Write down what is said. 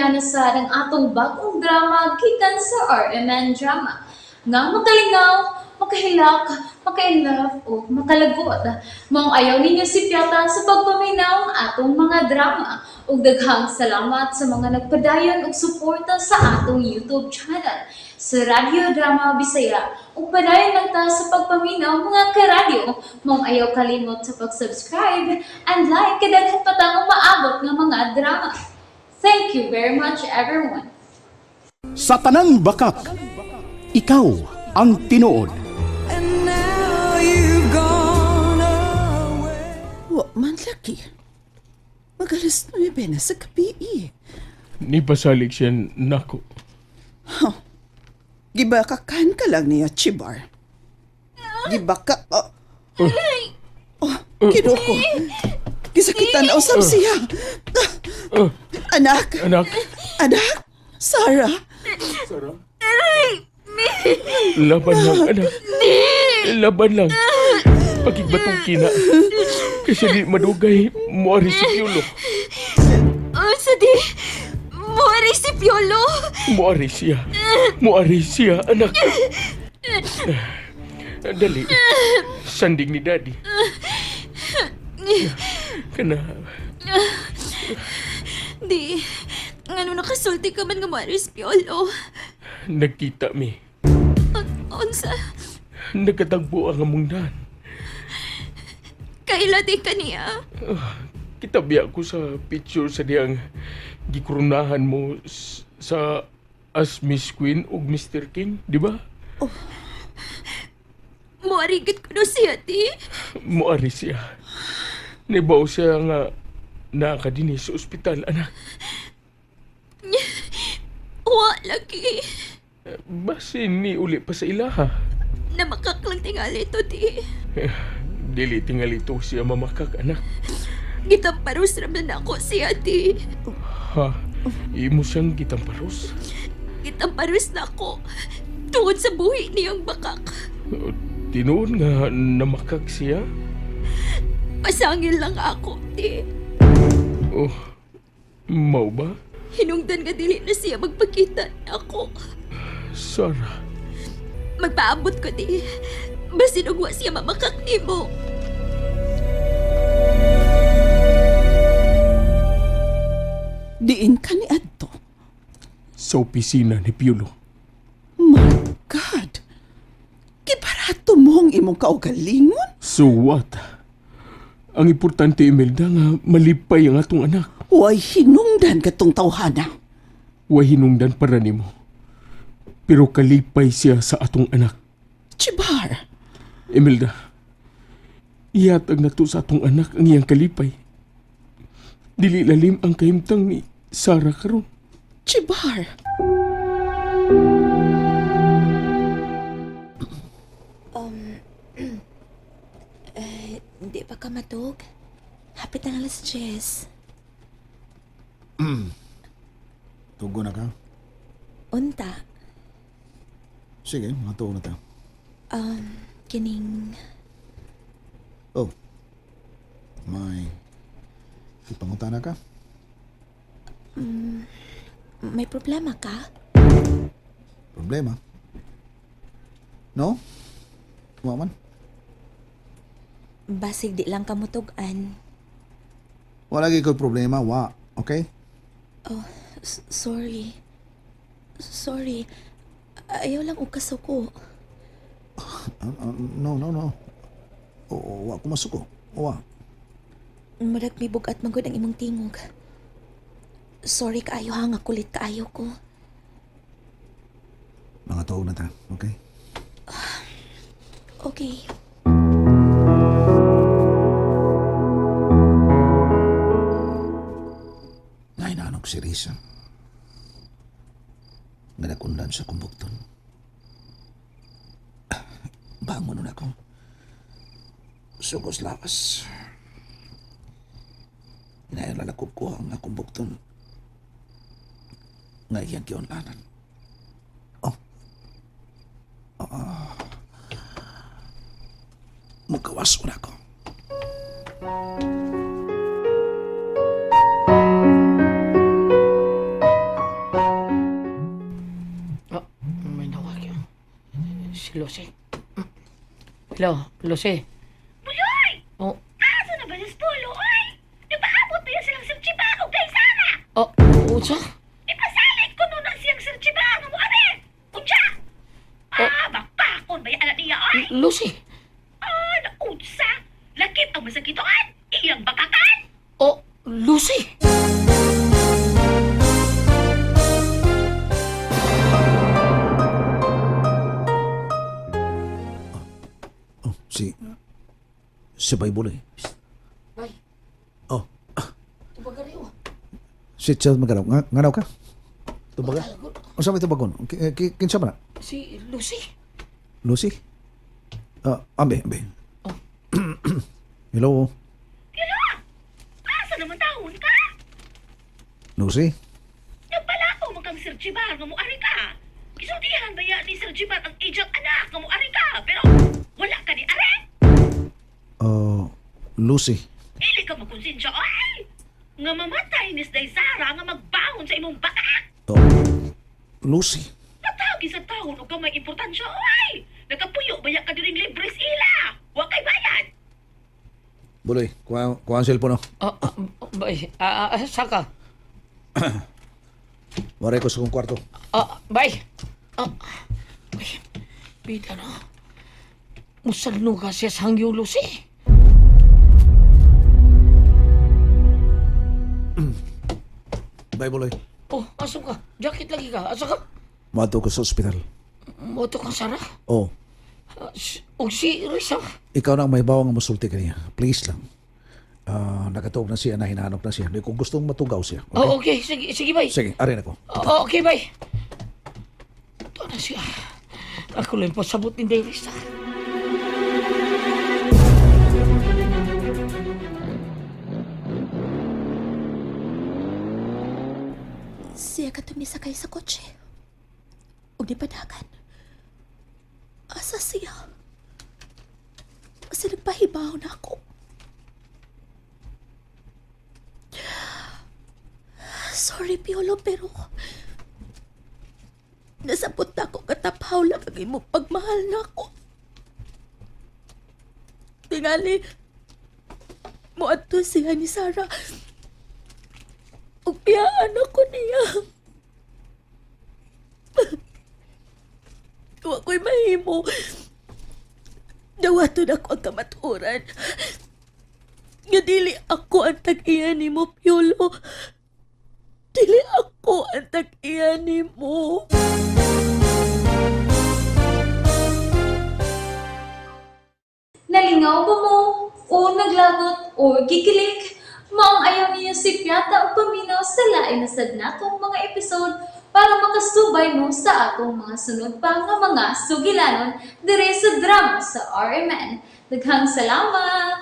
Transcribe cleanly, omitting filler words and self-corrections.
Amihan na sad ang atong bagong drama gikan sa RMN Drama nga makalingaw, makahilak, maka-inlove o makalagot. Maong ayaw ninyo sipyata sa pagpaminaw ang atong mga drama. Ug daghang salamat sa mga nagpadayon og suporta sa atong YouTube channel sa Radyo Drama Bisaya. Ug padayon lang ta sa pagpaminaw, mga karadyo. Maong ayaw kalimot sa pag-subscribe and like kay daghan pa tang umaabot nga mga drama. Thank you very much, everyone. Sa tanang bakak, ikaw ang tinuod. And now you've gone away. Wa man lagi. Mag-alas 9 na sa gabi. Nipasalig siya nako. Gibakakan ka lang niya, Chibar. Gibaka... Oh. Oh, Ginoo ko. Gisakitan na usab siya. Anak, Anak, anak, Sarah. Laban lang, anak. Laban lang. Pakigbatong kina. Kasi di madugay, muari si Piolo. Unsa di? Muari si Piolo. Muari siya. Muari siya, anak. Dali. Sanding ni Daddy. Kana, Di, ngano nakasulti ka man nga muari si Piolo? Nagkita mi. Unsa? Nagkatagbo ang among daan. Kaila di ka niya? Kita biya ko sa picture sa diyang gikrunahan mo sa as Miss Queen ug Mr. King, di ba? Muari gid kuno siya, di? Muari siya. Nibaw siya nga naa ka dinhi sa ospital, anak. Wa lagi. Basin ni uli pa sa ilaha. Namakak lang tingali to, di. Eh, dili tingali to siya mamakak, anak. Gitamparos raman ako siya, di. Ha? Imo siyang gitamparos? Gitamparos na ako. Tungod sa buhi niyang bakak. Tinuod nga namakak siya? Pasangil lang ako, di. Oh, mao ba? Hinungdan nga dili na siya magpakita ako. Sarah. Magpaabot ko, di. Basin og wa siya mamakak nimo. Diin ka ni Adto. Sa opisina ni Piolo. My God! Gibarato mo ang imong kaugalingon? So what? Ang importante, Imelda, nga malipay ang atong anak. Way hinungdan katong tawhana. Way hinungdan para nimo. Pero kalipay siya sa atong anak. Chibar, Imelda, ihatag na to sa atong anak ang iyang kalipay. Dili lalim ang kahimtang ni Sarah karon. Chibar. Hindi pa ka matug? Hapit ang alas 10. Tugo na ka? Unta, Sige, matuo na ta. Kining Oh. May ipangutana ka? May problema ka? Problema? No? Wa man. Basig di lang ka mutugan. Wala gyud ko'y problema, wa. Okay? Oh, sorry. Sorry. Ayaw lang og kasuko. Ah, no, no, no. Oo, wa ko masuko. Wa. Murag may bugat man gud ang imong tingog. Sorry kaayo ha, nga kulit kaayo ko. Mga tuog na ta, okay? Okay. Nainanog si Risa. Nga nakundan sa kumbukton. Bangon nun ako. Sugos lawas. Inayon lalakop ko ang akong bukton. Nga iyang giunlanan. Oh. Ah. Mukawas na ako. Lucy. Hello, Lucy. Buloy! Oh, Asa na ba si Polo, oy? Nagpaabot ba yan silang Sir Chiba o kay Sara? oh, unsa? Ipasalit ko nun ang siyang Sir Chiba nga mo are! Unsa? Ah, bakbakon ba yan anak niya, oy? Lucy. Ah, naunsa? Lakip ang masakitoan! Iyang bakakan! Oh, Lucy. Oh, si Bible eh. Bay, Oh, tubaga rin oh. si Chad Magaraw. Nga, nganaw ka? Tubaga? Unsa may tubagon? Kinsa man na? Si Lucy. Lucy? Ah, ambe, ambe. Hello, Hello? Asa naman taon ka? Lucy? Nagpalakaw man kang Sir Chiba nga mo ari ka! Isultihan ba yan ni Sir Chiba ang ijang anak nga mo ari ka? Pero wala ka ni are! Oh, Lucy. Ili ka magkonsensya, ay! Nga mamatay ni Day Sara nga magbangon sa imong bakak! Oh, Lucy. Patagi sa taon og gamay importansya, ay! Nakapuyo ba ya ka diring libre sa ila? Wa kay bayad! Buloy, kuha ang cellphone oh. Ah, ah, bay, ah, ah, saka. Waray ko sa kong kwarto. Ah, bay. Ah, bay, bida no. Musalno ka siya sa hangyo, Lucy. Bye, Buloy. Oh, asa ka? Jacket lagi ka. Asa ka? Maadto ko sa ospital. Moto ka, Sara. Oh, Ah, Og si Risa. ikaw na ang may bawang nga musulti kaniya. Please lang. Ah, nakatuog na siya, nahinanok na siya. Kung gustong matugaw siya. Okay? Oh, okay. Sige, sige, bay. Sige, arin ako. Oh, okay, bay. Ito na siya. Ako lang pasabot ni Day Risa. Siya ka tumisakay sa kotse. Ug di padagan. Asa siya? Asa nagpahibaw na ako? Sorry, Piolo, pero nasabot na ako katapaw lang ang imong pagmahal na ako. Tingali, moadto siya ni Sarah. Ug piyaan ako niya. Wa ko'y mahimo. Dawaton ako ang kamatuoran. Nga dili ako ang tag-iya nimo, Piolo. Dili ako ang tag-iya nimo. Nalingaw ba mo? O naglagot o gikilig? Maong ayaw niyo si Piata o paminaw sa lain na sad natong mga episode para makasubay mo sa atong mga sunod pa nga mga sugilanon dire sa drama sa RMN. Daghang salamat!